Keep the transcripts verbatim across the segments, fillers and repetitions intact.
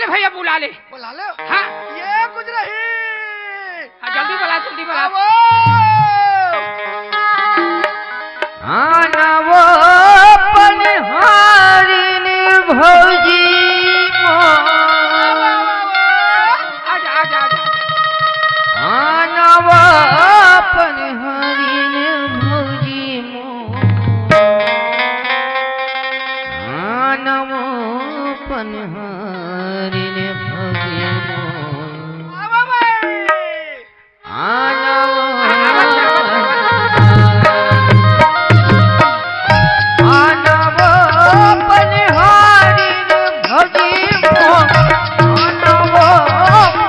भैया बुला ले। बुला ले। हाँ। ये कुछ नहीं। हाँ, जल्दी बुला, जल्दी बुला। आवो। आनवो पनहारिन भौजी मोर। आजा, आजा, आजा। आनवो पनहारिन भौजी मोर। आनवो पनहारिन भौजी मोर। आवा भाई। आनवो आनवो पनहारिन भौजी मोर। आनवो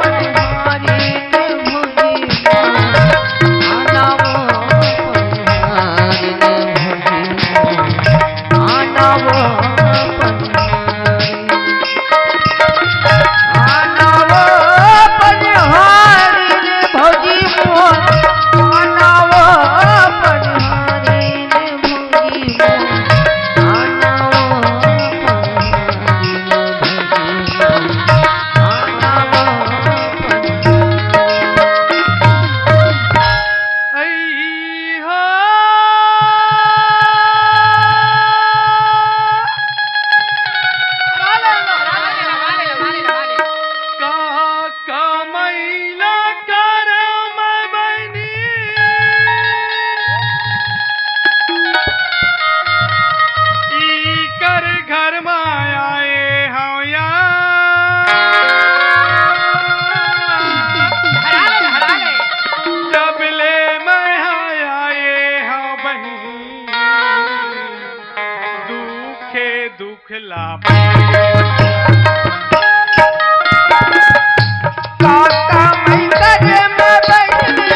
पनहारिन भौजी मोर। आनवो पनहारिन भौजी मोर। आनवो पनहारिन। आनवो पनहारिन भौजी मोर। आनवो पनहारिन भौजी मोर। आनवो पनहारिन भौजी मोर। आनवो पनहारिन। अई हो। का कमैला करम बनी, ई कर घर म आए हव या। जब ले मैं आए हव बहिनी, दुखे दुख ला। काका मैं करे में बहिनी।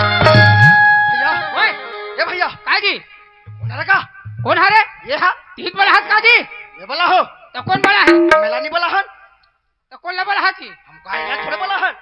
भैया, ओए! ए भैया। का जी? कोन हरे का? कोन हरे? ये हा। तीन बला हस का जी? ये बला हो। त कोन बला हे? मेला नहीं बला हन। त कोन ला बला हस जी? हम का ये थोड़े बला हन।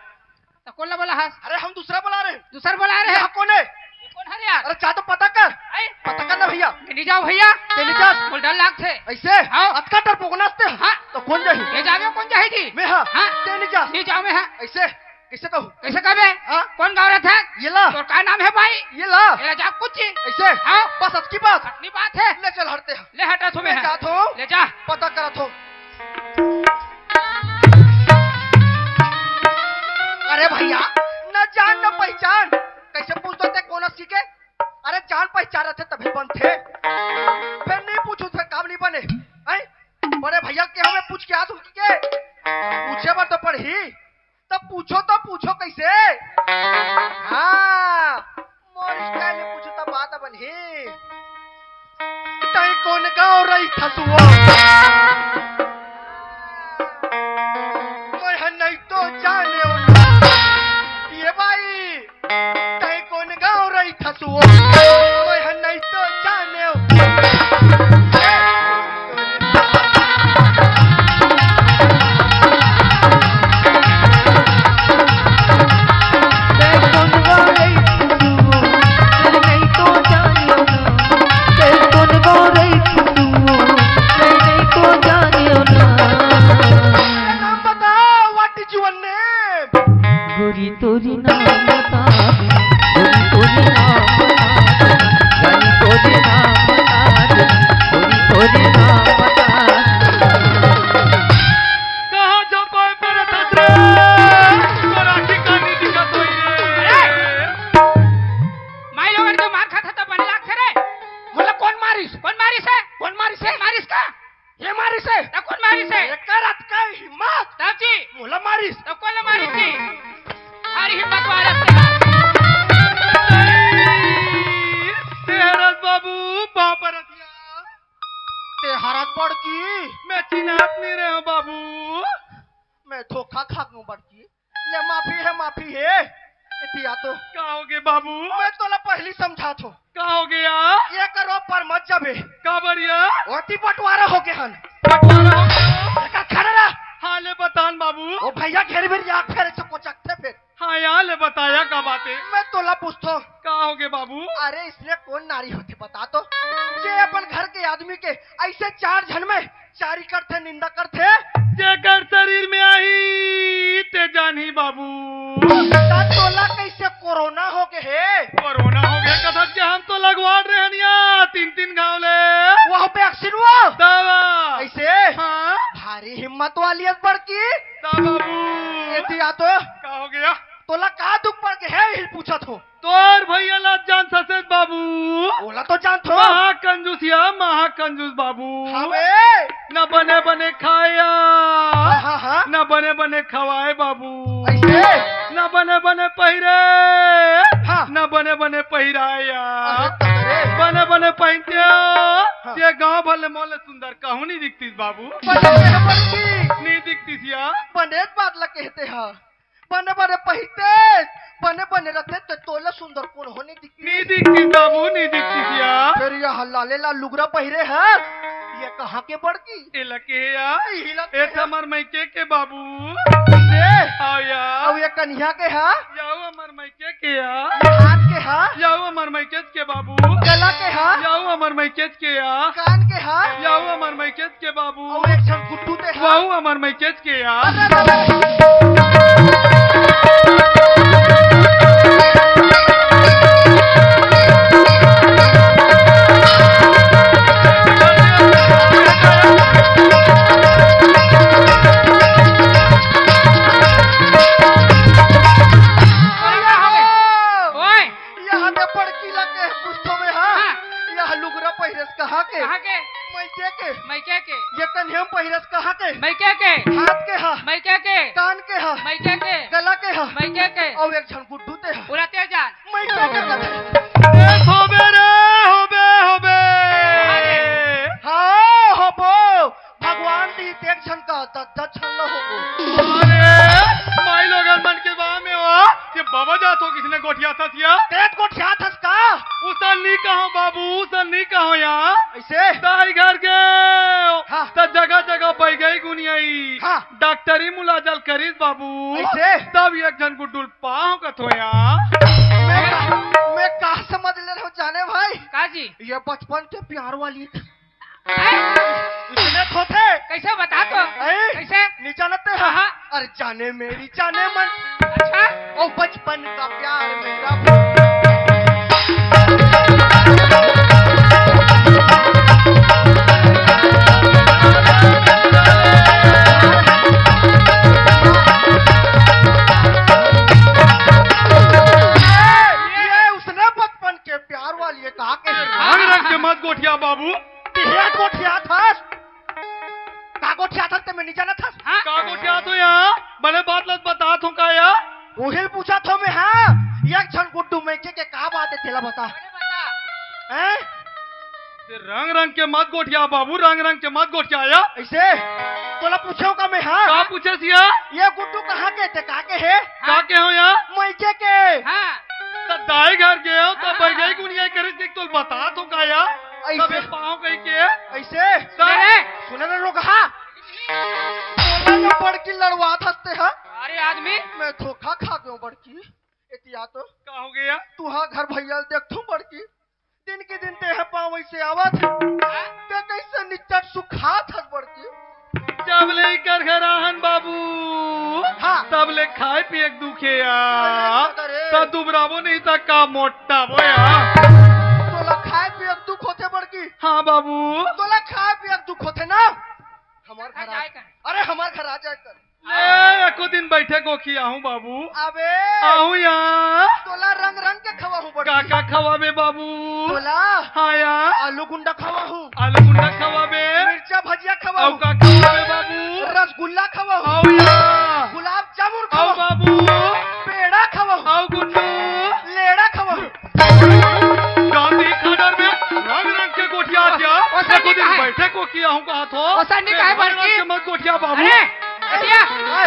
त कोन ला बला हस? अरे हम दूसरा बला रहे। दूसर बला रहे? ये कोन हे? ये कोन हरे यार? अरे जा तो पता कर। आई? पता कर ना भैया। नहीं जाओ भैया। तेली जा। मोला डर लागथे। ऐसे? हाँ। अतका डर पोगना से? हाँ। त कोन जाही? ये जावे कोन जाही जी? मैं हा। हाँ। तेली जा। नहीं जाओ मैं हा। ऐसे? कैसे कहूँ? कैसे कहबे? हाँ? कोन गाँव रहत हे? ये ला। तोर का नाम हे भाई? ये ला। ये ला जा कुछ जी। ऐसे? हाँ। बस अतकी बात। अतनी बात हे। ले चल हटते हैं। ले हटा तुम्हें ले है। जात हो। ले जा। पता करत हो। अरे भैया, न जान न पहचान, कैसे पूछ देते कोन सीखे? अरे जान पहचान रहते तभी बनते। फिर नहीं पूछू फिर काम नहीं बने। हैं? बड़े भैया के हमें पूछ के आ तुम के? पूछे बर तो पड़ही। त पूछो त पूछो कैसे? हाँ, मोर style में पूछो त बात बनही। तैं कोन गाँव रहिथस वो? मैं ह नहीं तो जाने वो। ये भाई, तैं कोन गाँव रहिथस वो? मैं ह नहीं तो जाने वो। तोरी नाम बता दे, तोरी, तोरी नाम बता दे, जानी तोरी नाम बता दे, तोरी, तोरी नाम बता दे। कहाँ जपाए परत हस रे? तोरा की कानी दिखत होई रे? अरे! माई लोगन के मार खात हस त बने लागथे रे। मोला कोन मारिस? कोन मारिस हे? कोन मारिस हे? मारिस का? ये मारिस हे? त कोन मारिस हे? एकर अतका हिम्मत? तब जी। मोला मारिस? त कोन ला मारिस जी? अरे हिम्मत वाला से। तेहरत बाबू, बाप रतिया। तेहरत बड़की। मैं चिन्हात नहीं रहे हूँ बाबू। मैं धोखा खा गऊँ बड़की। ले माफी हे, माफी हे। एती आ तो। का होगे बाबू? मैं तोला पहली समझात हों। का होगे या? ये करो पर मत जाबे। काबर या? ओती बंटवारा होगे हन। बंटवारा होगे? एकर खड़ा रह। हाँ, ले बतान बाबू। ओ भैया घेर बेर आँख फेरे से कोचकथे फेर। हाँ या, ले बताया का बात हे? मैं तोला पूछत हों। का होगे बाबू? अरे इसने कोन नारी होथे बता तो? जे अपन घर के आदमी के ऐसे चार झन में चारी करथे, निंदा करथे। जेकर शरीर में आही, ते जानही बाबू। त तोला कैसे कोरोना होगे हे? कोरोना होगे कथस के हम तो लगवात रहेन या, तीन, तीन घाव ले। वह vaccine वो? दवा। ऐसे? हाँ। भारी हिम्मत वाली हे बड़की। त बाबू। एती आ तो। का होगे या? तोला का दुख पड़ गे हे, इही ल पूछत हों। तोर भैया ला जानथस बाबू। ओला तो जानत हों। महाकंजूस या, महाकंजूस बाबू। हाँ बे। न बने बने खाय या। हाँ, हाँ, हाँ। न बने बने खवाय बाबू। ऐसे? न बने बने पहिरे। हाँ। न बने बने पहिराय या। अरे, अरे। बने बने पहिनते हो। हाँ। ये गाँव भर ले मोले सुंदर कहूँ नहीं दिखतिस बाबू। बने बने पहिरती। नहीं दिखतिस या। बने बात ला कहते हैं। बने बने पहिरते, बने बने रहिते त तोला सुंदर कोनो नहीं दिखतिस। नहीं दिखतिस बाबू, नहीं दिखतिस या। फेर ये लाले लाल लुगरा पहिरे हे, ये कहाँ के बड़की? एला के या? इही ला ए के त हमर मइके के बाबू। से? आओ या। अउ ये कनिहा के हा? याऊ हमर मइके के या। ये हाथ के हा? याऊ हमर मइके के बाबू। गला के हा? याऊ हमर मइके के या। कान के हा? याऊ हमर मइके के बाबू। अउ एक झन गुड्डू ते हा? वाऊ हमर मइके के या। अरे, अरे, अरे। ओए। यहाँ दे बड़की ला के पूछथों मैं, हाँ? हाँ। यहाँ लुगरा पहिरेस कहाँ के? कहाँ के? मइके के। मइके के। ये कनिहा पहिरेस कहाँ के? मइके के। हाथ के हा? मइके के। कान के हा? मइके के। गला के हा? मइके के। अउ एक झन गुड्डू ते हा? उराते जान। मइके के कथे। ए, होबे रे, होबे, होबे। अरे। हाँ, होबो। भगवान दी तेक झन का दस दस झन ला होबो। अरे, माई लोगन मन के बा में हो, ये बाबा जात हो किसने गोठियाथस या? तें गोठियाथस का? उसन नी कहो बाबू, उसन नी कहो या। ऐसे? दाई घर के हो, हाँ। त जगह जगह बइगई गुनियाई। हाँ। डॉक्टरी मुलाजल करिस बाबू। ऐसे? तब एक झन गुड्डू ल पाहूं कथो या। मैं का, मैं का समझ ले रहों जाने भाई? का जी? ये बचपन के प्यार वाली। हैं? इसने थोथे। कैसे बता तो? हैं? कैसे? नी जानते हैं? हाँ, हाँ। अरे जाने मेरी जाने मन। अच्छा। ओ बचपन का प्यार मेरा। ये, ये उसने बचपन के प्यार वाली है, कहा के? रंग रंग के मत गोठिया बाबू। तें गोठियाथस? का गोठियाथस तें मैं नी जानत हस? हाँ? का गोठियाथो या? बने बात ल बतात हों का या? उही ल पूछत हों मैं, हाँ। एक झन गुड्डू मइके के का बात हे, तेला बता। अरे बता। हैं? तें रंग रंग के मत गोठिया बाबू, रंग रंग के मत गोठिया या। ऐसे? तोला पूछे हों का मैं, हाँ? का पूछे सिया? ये गुड्डू कहाँ के तें, का के हे? का के हो या? मइके के। हाँ। त दाई घर गे हो, त हाँ। बइगई गुनियाई करिस, देख तोला बतात हों का या? ऐसे? तबे पाँव कही के। ऐसे? त सुने रे। सुने रे लोग, हाँ। तोला ये बड़की लड़वाथस तें हा। अरे आदमी। मैं धोखा खा गेंव बड़की। एती आ तो। का होगे या? तुँहर घर भैया ल देखथों बड़की। दिन के दिन तें हा पाँव ऐसे आवत हे। हाँ? तें कइसे निच्चट सुखाथस बड़की? तब ले इकर घर आहन बाबू, हाँ। तब ले खाए पिए के दुखे या। अरे, अरे। त दुबराबो नहीं त का मोटाबो या। तोला खाए पिए के दुख होथे बड़की? हाँ बाबू। तोला खाए पिए के दुख होथे ना? हमार घर आ जाए कर। अरे हमार घर आ जाए कर। ले, एको दिन बैठे गोखी आहूँ बाबू। अबे। आहूँ या। तोला रंग रंग के खवाहूँ बड़की। का का खवाबे बाबू? तोला। हाँ या। आलू गुंडा खवाहूँ। आलू गुंडा खवाबे। मिर्चा भजिया खवाहूँ। अउ का खवाबे बाबू? रसगुल्ला खवाहूँ। अउ या। गुलाब जामुन अउ खवाहूँ। बाबू। पेड़ा खवाहूँ। अउ गुड्डू। लेड़ा खवाहूँ। गांधी खंडर में रंग रंग के गोठिया आत या। ओ सर, एको दिन काहे? बैठे गोखी आहूँ कहाथों। ओ सर, काहे रंग रंग बड़की? के मत गोठिया बाबू। अरे, ए, बिटिया, ए।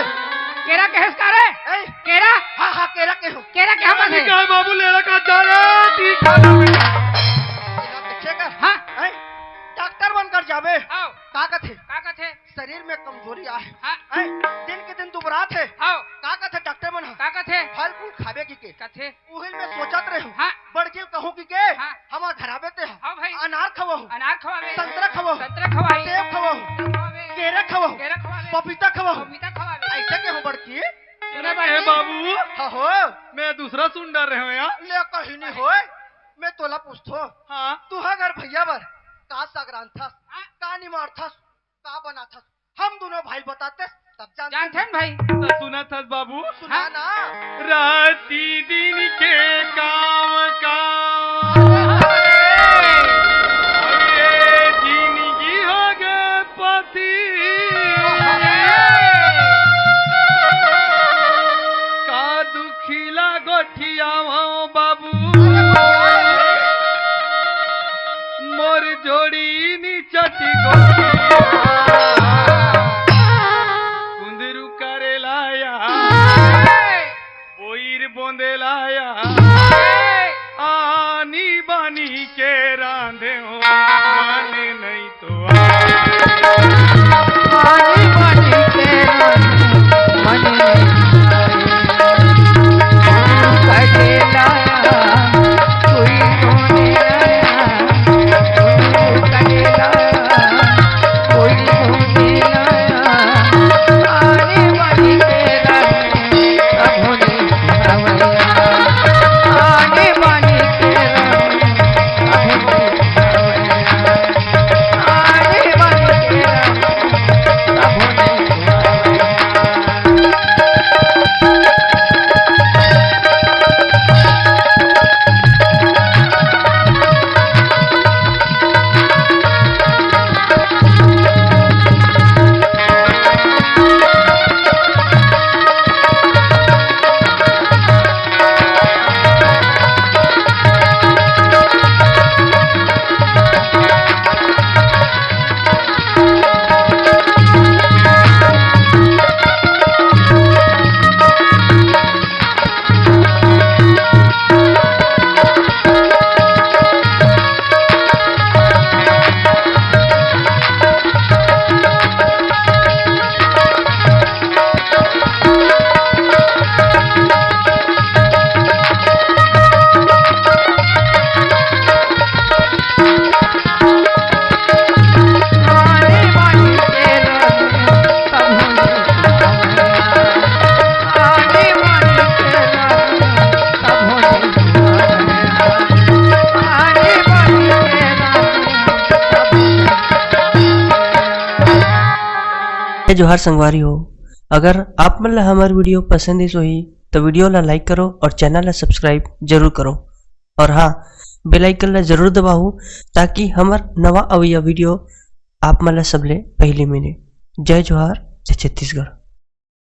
केरा कहेस का रे? ए। केरा? हाँ, हाँ, केरा केहूँ। केरा कहे बाबू, लेड़ा का जा रे, ठीक है ना बेटा। केरा देखे कर? हाँ। ए, डॉक्टर मन कर जाबे। आओ। का कथे? का कथे? शरीर में कमजोरी आहे। हाँ। ए, दिन के दिन दुबरात हे। आओ। का कथे डॉक्टर मन ह? का कथे? फल फूल खाबे कहिके। कथे। उहिल में सोचत रहेंव। हाँ। बड़की ल कहूँ कहिके। हाँ। हमर घर आबे ते ह। हाँ भाई। अनार खवाहूँ। अनार खवाबे। संतरा खवाहूँ। संतरा खवाई। सेब खवाहूँ। सेब खवाबे। केरा खवाहूँ। केरा खवाबे। पपीता खवाहूँ। पपीता खवाबे। अइसे केहूँ बड़की। सुना ए बड़की। बाबू। हाँ हो। मैं दूसरा सुन डर रहे हो यार। ले कहीं नहीं होय। मैं तोला पूछथों। हाँ। तुँहर घर भैया बर का साग रांधथस? हाँ। का निमारथस? का बनाथस? हम दूनों भाई बतातेस तब जानतेन। जानथन भाई। त सुनत हस बाबू? सुना हाँ। ना। राती दिन के काम का। अरे जिंदगी हो गे पति। का दुखिला गोठियावंव बाबू। मोर जोड़ी नी चटी गोठिया। कुंदरू करेला या। बोइर बोंदेला या। आनी बानी के रांधेंव। माने नहीं तो आ। आनी बानी के रांधेंव। माने नहीं तो आ। करेला या। कोई बोंदेला या। कोई करेला। कोई सुनेला आने वाली तेरा, अभुनी सुनावैया। आने वाली तेरा, अभुनी सुनावैया। आने वाली तेरा, अभुनी सुनावैया। जय जोहार संगवारी हो, अगर आप मन ला हमर video पसंद आइस होही, तो video ला like करो और channel ला subscribe जरूर करो। और हाँ, bell icon ला जरूर दबाओ, ताकि हमर नवा अवइया video आप मन ला सबले पहिली मिले। जय जोहार, जय छत्तीसगढ़।